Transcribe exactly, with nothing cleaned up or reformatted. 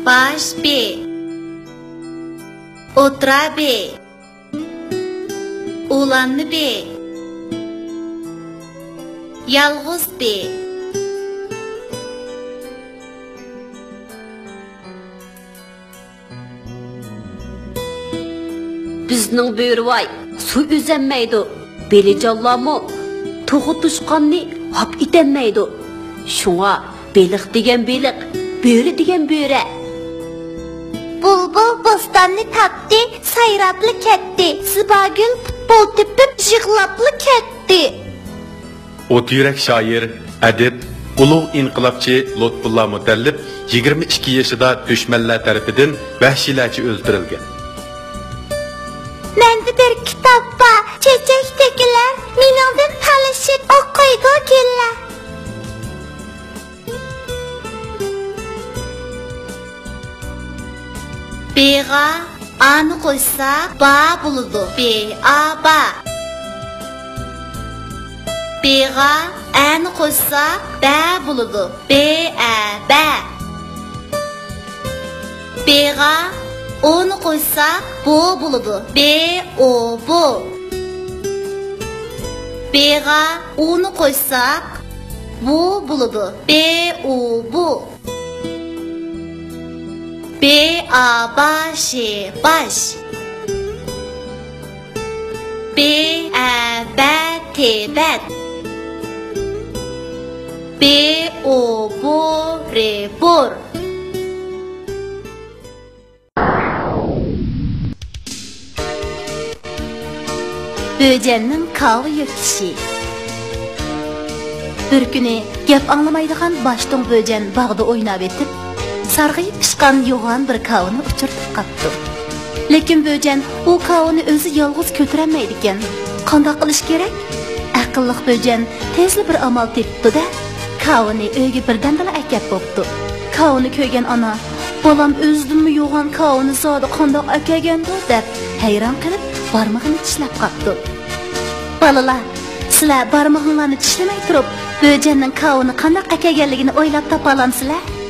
باش بې. ئوتتۇرا بې. ئۇلانما بې. يالغۇز بې. بىزنىڭ بۆرىۋاي سۇ ئۈزەلمەيدۇ، بېلىجانلارمۇ توخۇ توشقاننى ھاپ ئېتەلمەيدۇ. شۇڭا بېلىق دېگەن بېلىق، بۆرە دېگەن بۆرە. بۇلبۇل بوستاننى تاپتى، سايراپلا كەتتى. زىباگۈل پۇتبول تېپىپ يىغلاپلا كەتتى. ئوت يۈرەك شائىر، ئەدىب، ئۇلۇغ ئىنقىلابچى لۇتپۇللا مۇتەللىپ يىگىرمە ئىككى يېشىدا دۈشمەنلەر تەرىپىدىن ۋەھشىيلەرچە ئۆلتۈرۈلگەن. مەندە بىر كىتاب بار، چېچەك تۆكۈلەر، مېنىڭدىن تالىشىپ ئوقۇيدۇ گۈللەر. بېغا ئانى قوشساق با بولىدۇ. بې ئا با. بېغا ئەنى قوشساق بە بولىدۇ. بې ئە بە. بېغا ئونى قوشساق بو بولىدۇ. بې ئو بو. بېغا ئۇنى قوشساق بۇ بولىدۇ. بې ئۇ بۇ. بې ئا با شې باش. بې ئە بە تې بەت. بې ئو بو رې بور. بۆجەننىڭ كاۋا يۆتكىشى. بىر كۈنى گەپ ئاڭلىمايدىغان باشتوڭ بۆجەن باغدا ئويناۋېتىپ، سارغىيىپ پىشقان يوغان بىر كاۋىنى ئۇچرىتىپ قاپتۇ. لېكىن بۆجەن ئۇ كاۋىنى ئۆزى يالغۇز كۆتۈرەلمەيدىكەن. قانداق قىلىش كېرەك؟ ئەقىللىق بۆجەن تېزلا بىر ئامال تېپىپتۇ-دە، كاۋىنى ئۆيگە بىردەمدىلا ئەكەپ بوپتۇ. كاۋىنى كۆرگەن ئانا، «بالام ئۆزىدىنمۇ يوغان كاۋىنى زادى قانداق ئەكەلگەندۇ؟» دەپ ھەيران قېلىپ، بارمىقىنى چىشلەپ قاپتۇ. «بالىلار، سىلەر بارمىقىڭلارنى چىشلىمەي تۇرۇپ، بۆجەننىڭ كاۋىنى قانداق ئەكەلگەنلىكىنى ئويلاپ تاپالامسىلەر؟»